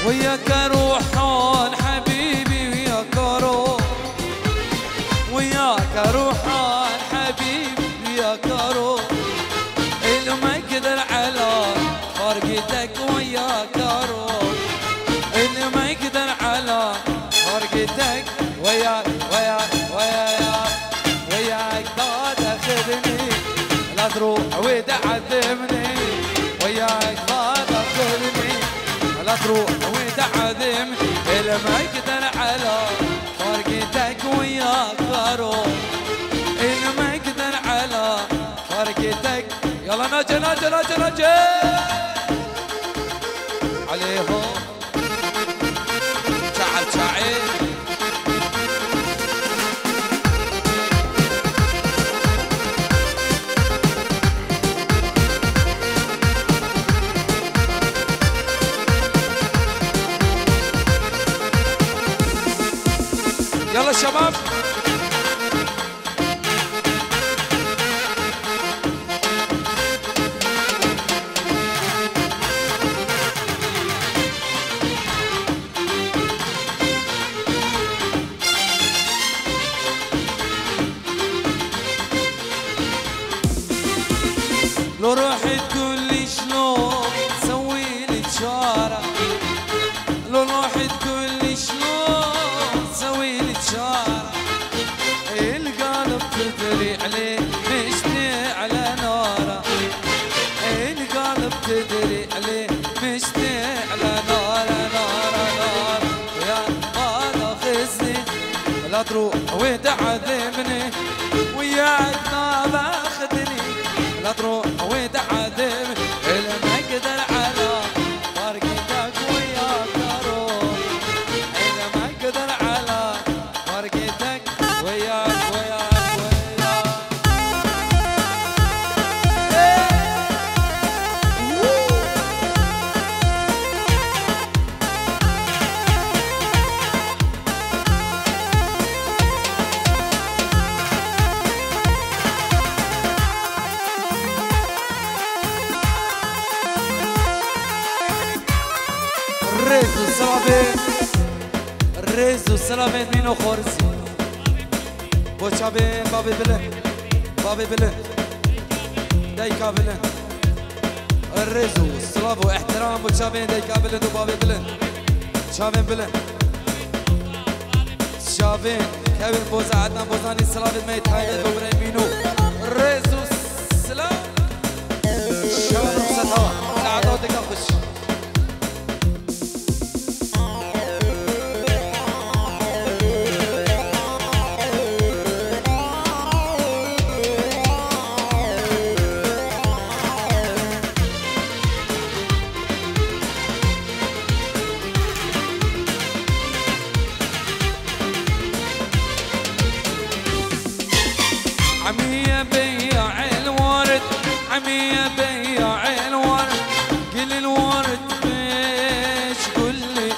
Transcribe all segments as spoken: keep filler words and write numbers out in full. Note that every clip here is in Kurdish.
وياك روحان حبيبي وياك روح، وياك روحان حبيبي وياك روح. المقدر على فرقتك وياك روح، المقدر على فرقتك وياك، وياك، وياك، وياك. لا تروح وتعذبني، وياك ما تاخذني. لا تروح وتعذبني. المقدر على فرقتك وياك اروح، المقدر على فرقتك. يلا ناجي، ناجي، ناجي، ناجي. عليهم. شعل شعيل. يلا شباب. لو رحت قول لي شلون سوي لي إشارة، لو رحت قول لي شلون سوي لي إشارة. القلب تدري عليه مشتي على ناره، القلب تدري عليه مشتي على ناره، ناره، ناره. يا ما تاخذني، لا تروح وتعذبني، وياك ما باخذني، لا تروح وتعذبني. المقدر على فرقتك وياك اروح، المقدر على فرقتك وياك، وياك، وياك. Rêz û silavên, rêz û silavên Mîno Xorizî. Bo çavên bavê bilind, bavê bilind, dayika bilind. Rêz û silav û ihtiram bo çavên dayika bilind û bavê bilind. Çavên bilind. Çavên kevin Boza, Ednan Bozanî, silavên me yê taybet bo birayê Mîno. Rêz û silav. Şewa ruxseta, saeta dika xweş. عمي يا بياع الورد، عمي يا بياع الورد، قل الورد بيش قل لي،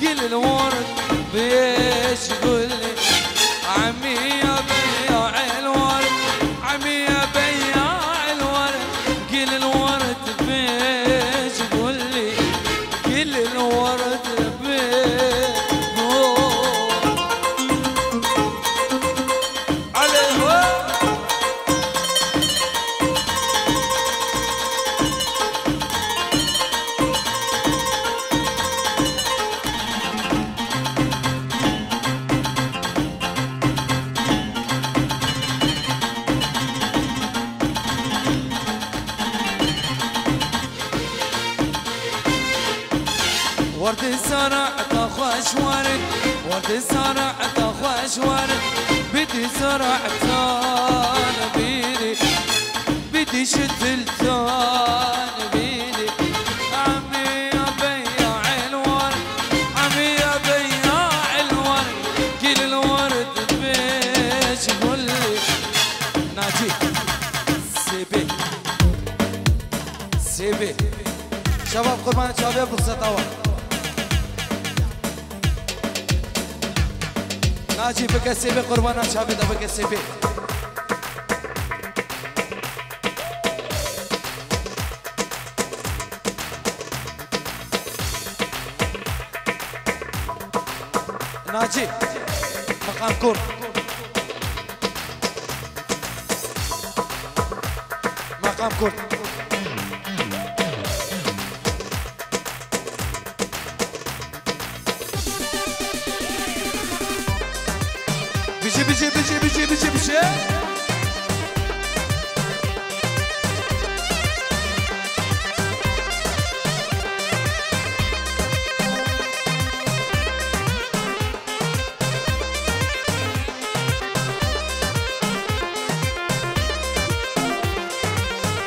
قل الورد بيش قل لي. عمي يا بياع الورد، عمي يا بياع الورد، قل الورد بيش قل لي، قل الورد بيش قل. عليه. ورد الزرع تخوش ورد، ورد الزرع تخوش ورد، بدي زرع تان بيدي، بدي شتل تان بيدي. عمي يا بياع الورد، عمي يا بياع الورد، كل الورد بيش قولي. ناجي سيبي. Sêvê. Şevab qurbanê çavê ruxseta we. Nacî bike sêvê, qurbana çavê de bike sêvê. Nacî. Meqam Kurd. Meqam Kurd. Bijî, bijî, bijî.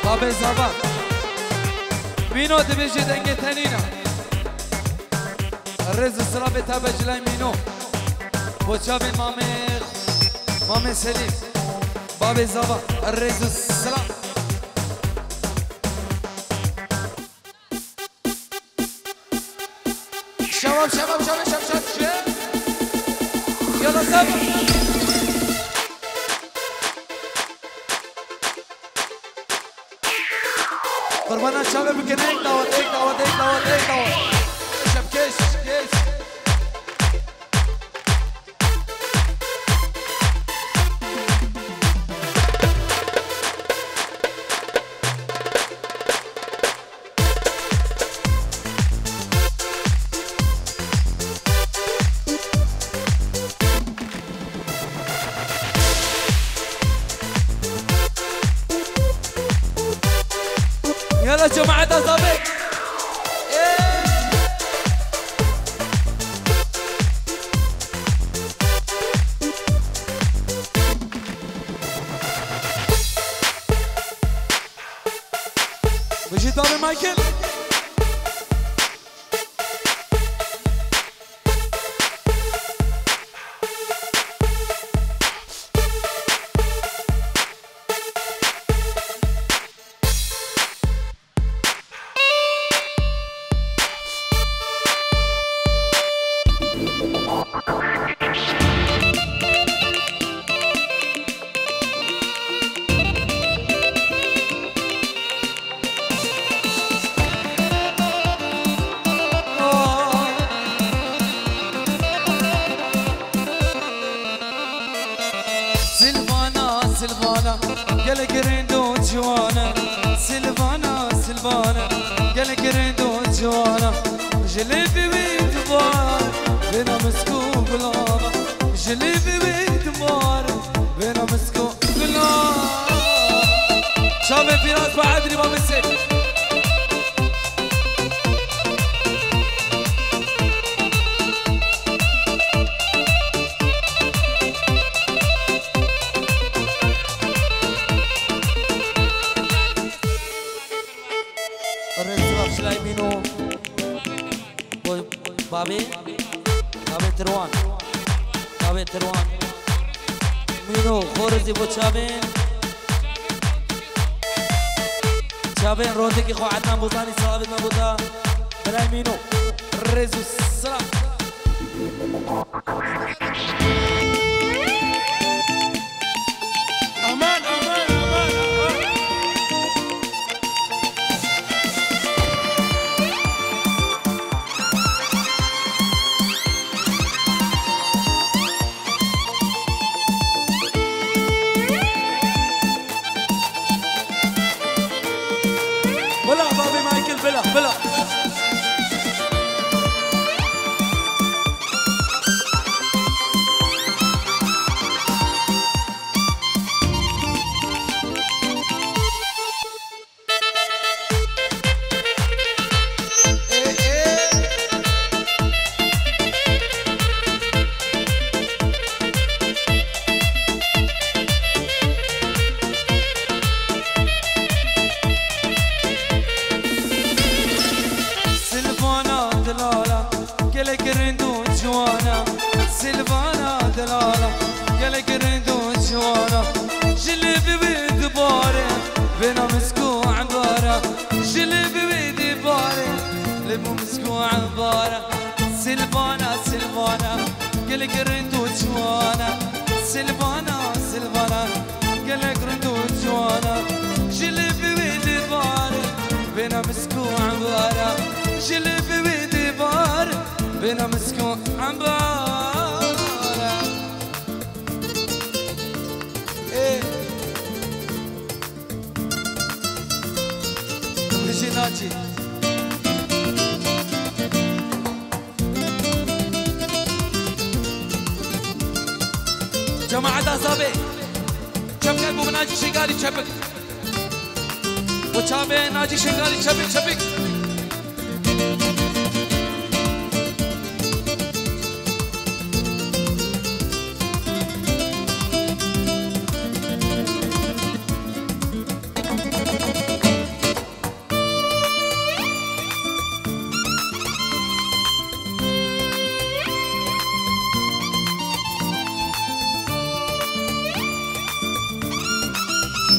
Babê Zava. Mîno dibêje dengê te nîne. Rêz û silavê te be ji lay Mîno. Bo çavên mamê, mamê Selîm. Babê Zava. Rêz û silav. Şebab, şebab, şebab, şebab, şebab, şebab. Yala, şebab. Qurbana çavê bikin, ek dawet, ek dawet, ek dawet, ek dawet. Şebkeş, keş. Yala cemaeta Zabek. Bijî Dawî Michael. Silvana, Silvana, gelek rind û ciwan e. Silvana, Silvana, gelek rind û ciwan e. Ji lêvê wê dibar, bêna misk û gulan e. Ji lêvê wê dibar, bêna misk û gulan. Çavê Pîraz bi Edrî Babisê. Rêz û silav ji lay Mîno. Bo babê, babê Tirwan. Babê Tirwan. Mîno, xorezî bo çavên. Çavên rotekî xwe Ednan Bozanî, silavê me bo te. Birayê Mîno. Rêz û silav. Aman, aman, aman, aman. Bila, babê Michael, bila, bila. Silvana dilala, gelek rind û ciwana. Silvana dilala, gelek rind û ciwana. Ji lêvê wê dibare, bêna misk û embara. Ji lêvê wê dibare, lêv û misk û embara. Silvana, Silvana, gelek rind û ciwana. Silvana, Silvana, gelek rind û ciwana. Ji lêvê wê dibare, bêna misk û embara. Ji lêvê wê dibare, bêna misk û embara. Cemaeta Zabê, çepik bo Nacî Şingalî, çepik. Bo çavê Nacî Şingalî, çepik, çepik.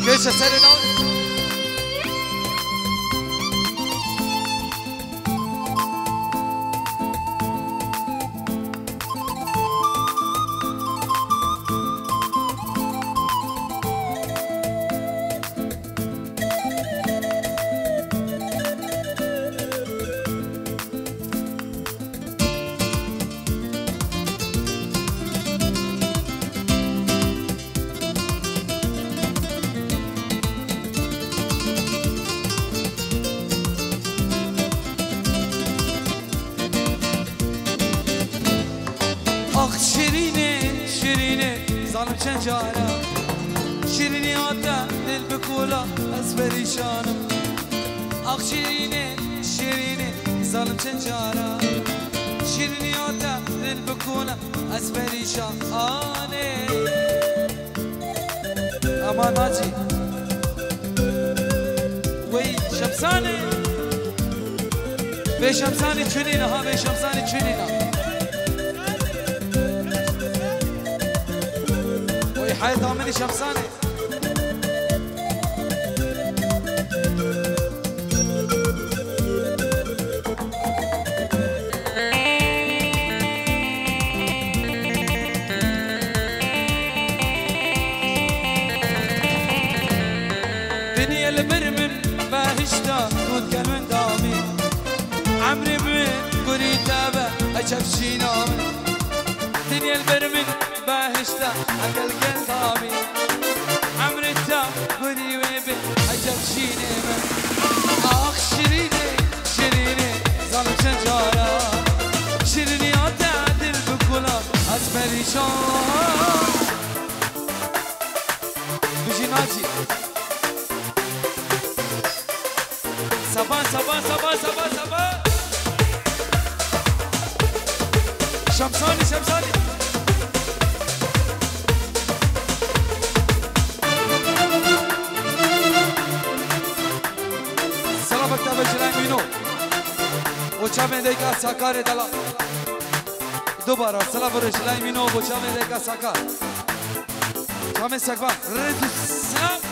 Kêşe serê navê. Ax şirînê, şirînê, zalim çend cara. Şirîniya te dil bi kula, ez perîşan im. Ax şirînê, şirînê, zalim çend cara. Şirîniya te dil bi kula, ez perîşan im. Ama Nacî. Wey Şemsanê. Vê Şemsanê çinîne ha, vê Şemsanê çinîne. Wey heyeta min î Şemsanê. Dinyê li bir min behişta, hûn gel min damî. Emrê min gurî te be, eceb şîna min. Dinyê li bir min behişta, gel gel damî. Emrê te gurî wê be, eceb şînê min. Ax şirînê, şirînê, zalim çend cara. Şirîniya te dil bi kula, ez perîşan. Bijî Nacî. Seba, seba, seba, seba, seba. Şemsanî, Şemsanî. Silavek te be ji lay Mîno. O çavên dayika Sakarê dela. Dubara silav re ji lay Mîno bo çavên dayika Sakar. Çavên Sekvan. Rêz û silav.